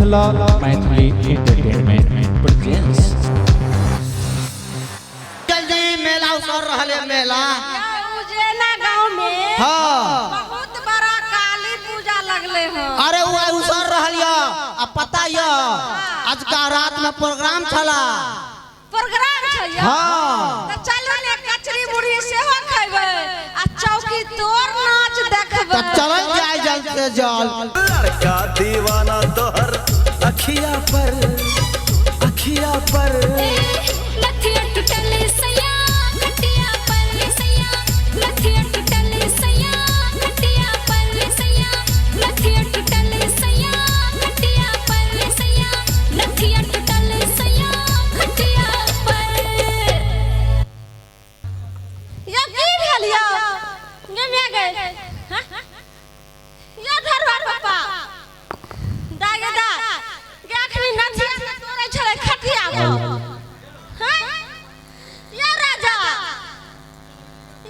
Mithila Maithili entertainment presents. जल्दी मेला उतर रहल है मेला। उजेना गांव में हाँ। बहुत बड़ा काली पूजा लगले हन। अरे वो उसर रहल य आ पता य आज का रात में प्रोग्राम छला। प्रोग्राम छै यौ? हाँ। तऽ चलू ने कचरी मुरही सेहो खैबै आ चौकी तोर नाच देखबै। तो चलल जाय जल्द से जल्द। लड़का दीवाना तोहर अखिया पर, अखिया पर। लथिया टूटल सैया खटिया पर सैया, लथिया टूटल सैया खटिया पर सैया, लथिया टूटल सैया खटिया पर सैया, लथिया टूटल सैया खटिया पर। यौ की भेल यौ? गे माय गे। हाँ? यौ धरवा पप्पा। दा गे दा। गे अखनी नथिया से तोड़ै छलै खटिया पर। हाँ? यौ राजा।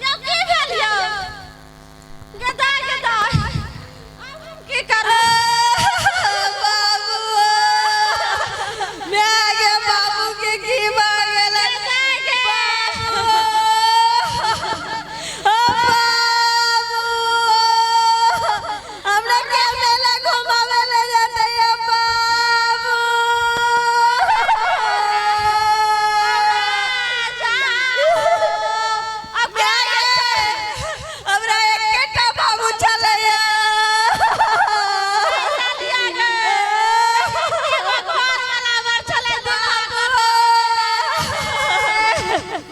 यौ की भेल यौ? गे दा गे दा। आब हम की करब? बाबू माय गे, बाबू के की भऽ गेलै? बाबू, ओ बाबू, हमरा के मेला घुमावे ले जेतै बाबू? अब माय गे, हमरा एकेटा बाबू छलैया।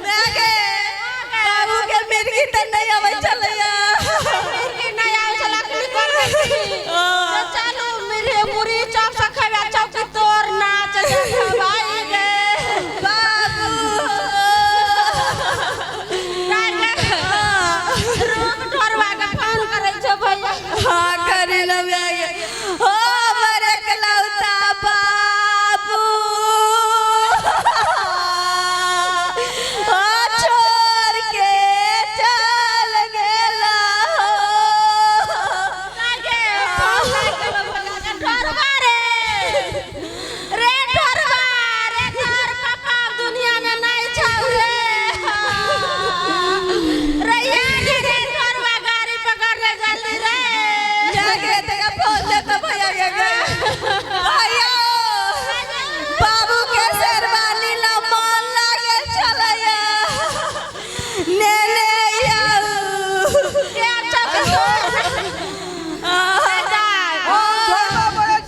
माय गे, बाबू के मिर्गी तऽ नहि अबै छलैया। चलू मुरही चौक से खेबै, चौकी तोर नाच देखबै गे। बाबू रुक, ढोरवा के फोन करै छौ भैया। हाँ, करी ना माय गे। हो हमर एकलौता बाबू, हो छोड़ के चल गेला। ढोरवा रे, रे ढोरवा रे, तोर पापा दुनिया में नहीं छौ रे। रे यार रे ढोरवा, गाड़ी पकड़ ले जल्दी रे। जाके तका फोन दे तो भैया के गे। भैया, बाबू के शेरवानी ला मन लागल छलैया, ने ने आऊ। के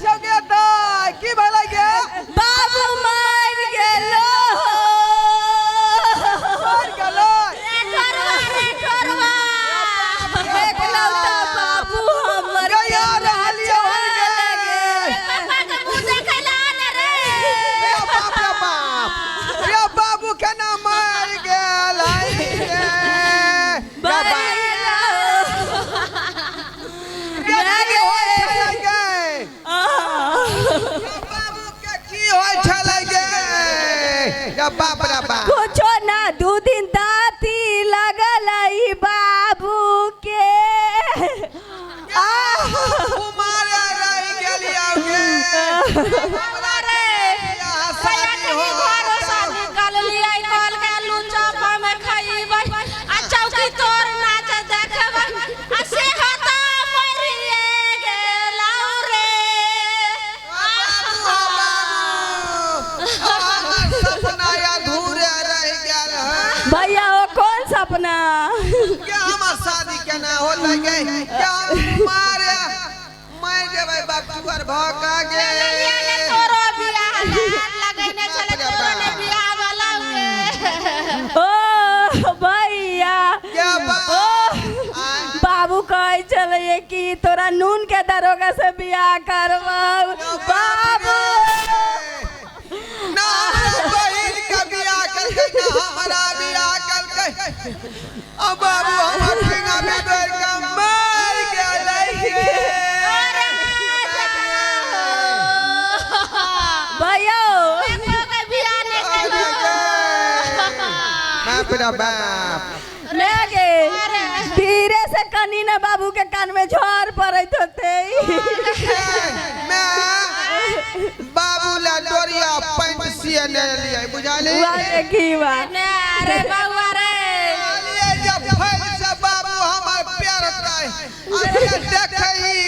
चौकी तोर की भेलै गे? बाबू मर गेलो। मर गेलै? रे ढोरवा रे ढोरवा, एकलौता बाबू हमर। गे यार रहलियै हन गे। पापा के मुँह देखै ला आने रे। रे बाप रे बाप, रे बाबू केना मर गेलै गे? रे बाप गे, की होइ छलै गे? रे बाबू के की होइ छलै गे? रे बाप रे बाप। कुछो ना, 2 दिन दाँती लगल ई बाबू के। आ कुमारे रहि गेलियै गे। हमरा रे बियाह भैया शादी के हो घरो शादी कर लियै, कहल के आलू चॉप हम खइबै आ चौकी तोर नाच देखबै, आ से हता मरिए गेलौ रे। बाबू, हमर सपना अधूरे रहि गेल है। भैया, ओ कौन सपना? के हमर शादी केना होतै गे? के हम मारे मरि जेबै बाप पर भऽ के गे। ललिया ने तोरो बियाह लार लगैने छलै, तोरो ने बियाह वाला गे। ओ भैया। के बाप? ओ बाबू कहै छलै कि तोरा नून के दरोगा से बियाह करबौ बाबू। ना हमरा बहिन के बियाह केलकै, ना हमरा बियाह केलकै। आ बाबू हमर ठेंगा बिगड़ि के मरि गेलै गे। भैया। एको के बियाह नहि अरे केलौ। गे बाप रे बाप। मैं गे धीरे से कनी ना, बाबू के कान में झोर पड़ैत होते। मैं लेलियै बुझाली। वाह की बा ने अरे बउआ रे कहलियै जे फैल से बाबू हमर पेरतै अरे देखही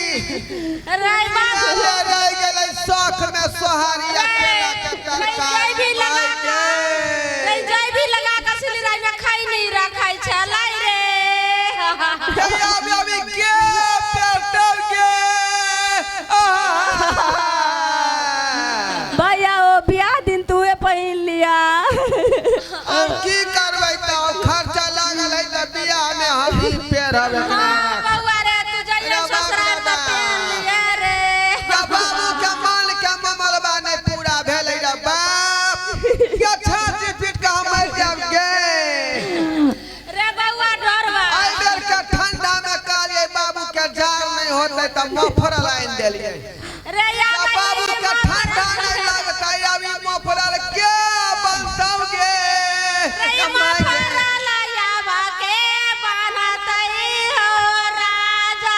रे बाबू रहि गेलै शौख में सोहारी अकेला के नहीं जय भी लगा तरकारी। नहीं जय भी लगा के सिली में खाई नहीं रखाई छै लाई रे। अभी अभी के पेरतौ गे। भैया ओ बियाह दिन तूहे पहिन लिया। अब की करबै तऽ खर्चा लागल है तऽ बियाह में हम ही पेरब एकरा। हाँ बउआ रे तू जइयो रे बाप ससुराल रे तऽ पहन लिए रे। रे बाबू के माल के ममलबा नहि पूरा भेलै रे बाप के छाती पीट के हम मरि जायब गे। रे बउआ डरबा एहि बेर के ठंडा में कहलियै बाबू के जाड़ नहि होतै तऽ मफरल आनि देलियै। रे या या बाबू के ठंडा नहि लगतै अब ई मफरल के बनतौ गे। रे मफरल याबा के बनतै हो राजा।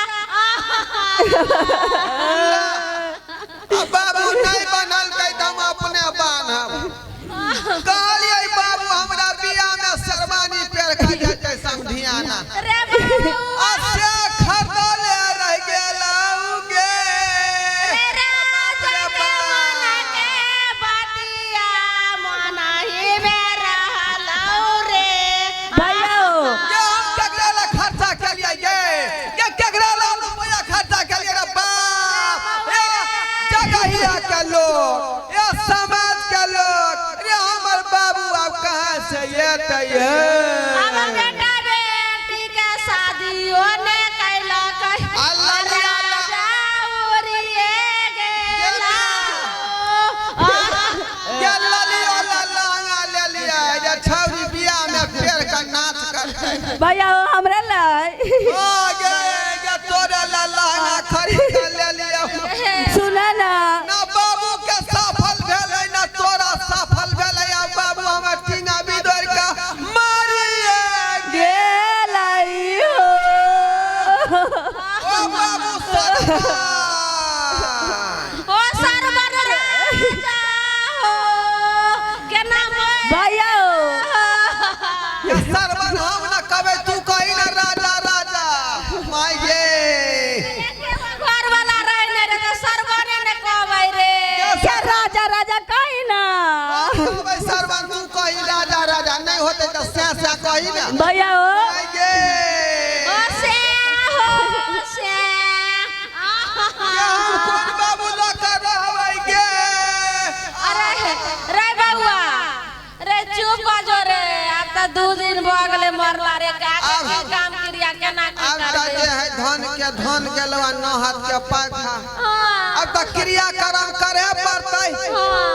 आ बाबू नहि बनलकै तऽ हम अपने बान्हब। कहलियै बाबू हमरा बियाह में शेरवानी पेर के जेतै समधियाना। रे बाबू आ से खरीदले रहि गेलौ गे। रे राजा के मन के बतिया मनही में रहलौ रे। भैया ओ ये हम केकरा ला खर्चा केलियै गे? ये केकरा ला रुपया खर्चा केलियै रे बाप? ए जगहिया के लोग, ए समाज के लोग, रे हमर बाबू आब कहाँ से एतै हे? हमर बेटा बेटी के शादियो ने कैलक अल्लाह रे अल्लाह। राजा उड़िए गेला। ये ललियो ला लहंगा लेलियै जे छौरी बियाह में पेर के नाच करतै। भैया ओ हमरा लाई ओ गे गे तोरे ला लहंगा खरीद के लेलियै। सुना ना ना बाबू के सफल भेलै ना तोरा सफल भेलै। आ बाबू हमर टीना बिदोर के मारिए गेलै हो। ओ बाबू सरकार। ओ सरवर राजा हो केना मोय भैया ओ ये सरवन हम ना कहबै तू कही ना राजा राजा माय गे। घर वाला रहे ने रे तो सरवने ने कहबै रे। के राजा राजा कही ना। कहबै सरवन तू कही राजा राजा नहीं होतै तऽ सै सै कही ना भैया ओ माय गे। ओ से हो से ये हम कोन बाबू लऽ के रहबै गे? अरे रे बउआ रे चुप बजो रे आब तऽ 2 दिन भऽ गेलै मरला रे का की काम क्रिया केना की आब तऽ करबै। जे है धन के धन गेलो आ नौ हाथ के पाखा। हाँ अब तऽ क्रियाक्रम करे पड़तै।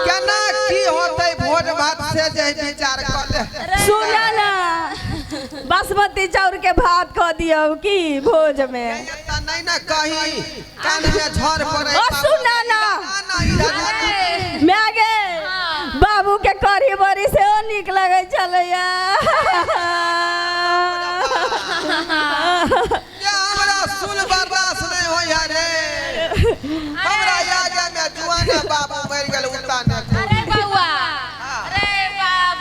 केना की होतै भोज भात से जे विचार कऽ ले। सुना ना बासमती चाउर के भात खा दियौ की भोज में। एतऽ नहि ने कही कान में झड़ पड़ै। ओ सुना ना ना मैं गे बाबू के कढ़ी बड़ी सेहो नीक लगै छलैया। ये हमरा सुन बर्दाश्त नहि होइया रे। हमरा याद में जुआना बाबू मरि गेल उता ने। अरे बउआ रे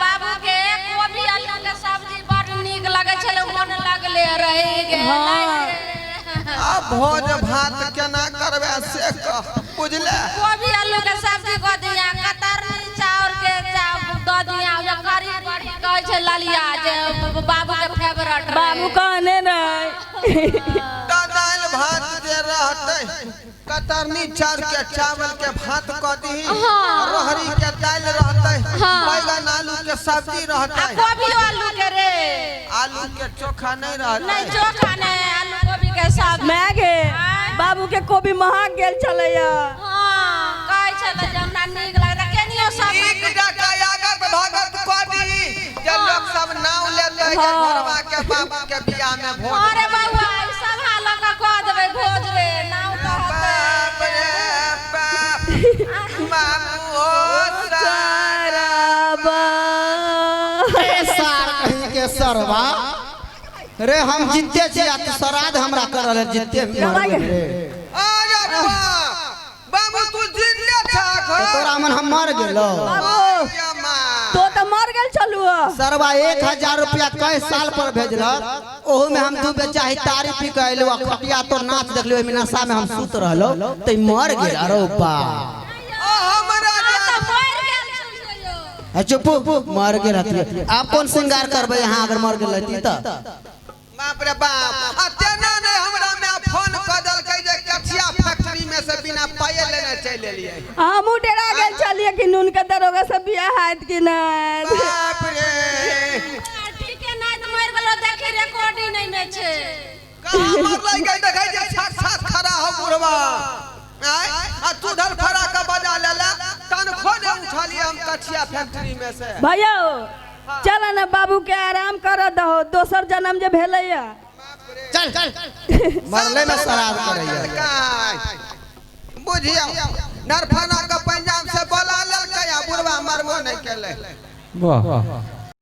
बाबू के कोबी आलू के सब्जी बड़ नीक लगै छलै मन लगले रहि गेल। आ भोज भात केना करबै से कह बुझले। कोबी आलू के सब्जी कऽ दिया कतरनी चाउर के दऽ दिया जे कढ़ी बड़ी कहै छै ललिया जे बाबू के फेवरेट रहे। बाबू कहने रहे तऽ दालि भात जे रहतै कतरनी चाउर के चावल के भात कऽ दही रोहरी के दालि रहतै बैगन आलू के सब्जी आ रहतै कोबी आलू के रे आलू के चोखा नहीं रहतै। नहीं चोखा नहीं आलू कोबी के सब्जी। मैं गे बाबू के कोबी महग गेल छलैया। हाँ कहै छलै जे हमरा नीक लगता केनियो सब नीक जकाँ आगत भगत कऽ दही जे लोक सब नाव लेतै जे घरवा के बाबू के बियाह में भोज। अरे बउआ ई सब हाल के कऽ देबै भोज रे नाव कहतै। बाप रे बाप बाबू हो सारा ए सार कहीं के सरवा रे हम जितते छी आ तू श्राद्ध हमरा करल है जितते मर गेल रे। अरे बाप बाबू तू जिंदे छक तोरा मन हम मर गेलो। बाबू। तो तऽ मर गेल छलू। सरवा 1000 रुपया कई साल पर भेजलक, ओहू में हम 2 बेचा ही तारी पी के अयलू आ खटिया तो नाच देखलियो, ओहिमे नशा में हम सुत रहलो त मर गेल। अरे बा ओ हमरा तऽ मरि गेल छलियै यौ। ए चुप, मर गेल हती। आप कोन श्रृंगार करबै यहाँ अगर मर गेल हती त? बाप रे बाप, आ तेना नहीं हमरा में फोन कऽ देलकै जे कठिया फैक्ट्री में से बिना पाये लेने चलि एलियै। हमहूँ डरा गेल छलियै कि नून के दरोगा से बियाह हैत कि नहि। बाप रे, ठीके नहि तऽ मरि गेलो, देखी रिकॉर्डिंग नहि मे छै। कहाँ मरलै गई? देखै जे साक्षात खड़ा हो बुढ़वा। आय आ तू धरफड़ा के बजा लेला, तनखो ने उठलियै हम कठिया फैक्ट्री में से। भैया चल ने बाबू के आराम कर दहो, दोसर जन्म जे भेलैया। चल चल, मरले में श्राद्ध करैया। बुझियौ नरफना के पंजाब से बोला लेलकै आ बुढ़वा मरबो नहीं केलै। वाह।